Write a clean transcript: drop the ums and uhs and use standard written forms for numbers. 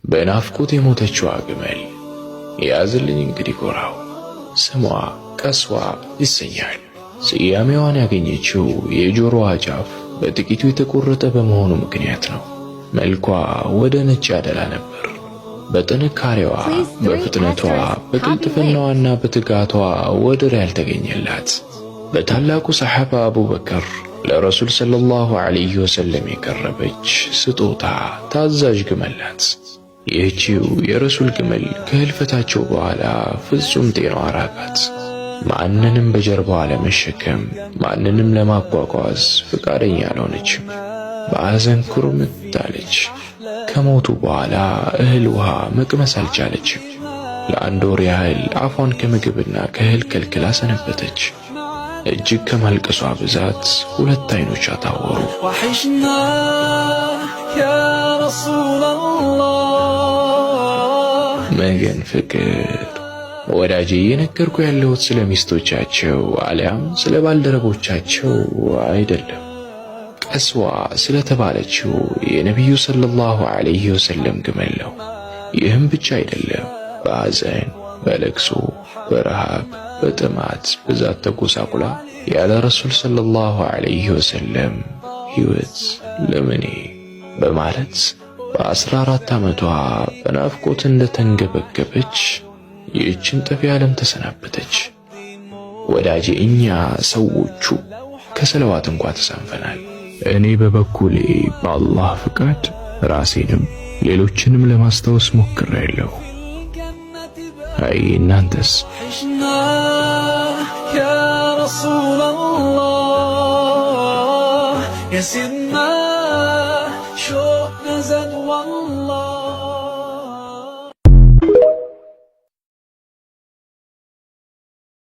በናፍቆት የሞተችዋ ግመል ያዝልኝ እንግዲህ ጎራው። ስሟ ቀስዋ ይሰኛል። ስያሜዋን ያገኘችው የጆሮዋ ጫፍ በጥቂቱ የተቆረጠ በመሆኑ ምክንያት ነው። መልኳ ወደ ነጭ ያደላ ነበር። በጥንካሬዋ፣ በፍጥነቷ፣ በቅልጥፍናዋና በትጋቷ ወደር ያልተገኘላት በታላቁ ሰሐባ አቡበከር ለረሱል ሰለላሁ ዐለይሂ ወሰለም የቀረበች ስጦታ ታዛዥ ግመል ናት። ይህቺው የረሱል ግመል ከህልፈታቸው በኋላ ፍጹም ጤናዋ ራቃት። ማንንም በጀርባዋ ለመሸከም፣ ማንንም ለማጓጓዝ ፈቃደኛ አልሆነችም። በሐዘን ኩርምት አለች። ከሞቱ በኋላ እህል ውሃ መቅመስ አልቻለችም። ለአንድ ወር ያህል አፏን ከምግብና ከእህል ከልክላ ሰነበተች። እጅግ ከማልቀሷ ብዛት ሁለት አይኖቿ ታወሩ። وحشنا يا رسول الله። መገን ፍቅር ወዳጄ፣ እየነገርኩ ያለሁት ስለ ሚስቶቻቸው አሊያም ስለ ባልደረቦቻቸው አይደለም። ቀስዋ ስለተባለችው የነቢዩ ሰለላሁ ዐለይሂ ወሰለም ግመል ነው። ይህም ብቻ አይደለም። በሐዘን፣ በለቅሶ፣ በረሃብ፣ በጥማት ብዛት ተጎሳቁላ ያለ ረሱል ሰለላሁ ዐለይሂ ወሰለም ሕይወት ለምኔ በማለት በ14 ዓመቷ በናፍቆት እንደተንገበገበች ይህችን ጠፊ ዓለም ተሰናበተች። ወዳጄ፣ እኛ ሰዎቹ ከሰለዋት እንኳ ተሳንፈናል። እኔ በበኩሌ በአላህ ፍቃድ ራሴንም ሌሎችንም ለማስታወስ ሞክሬያለሁ። አይ እናንተስ? وحشنا يا رسول الله يا سيدنا።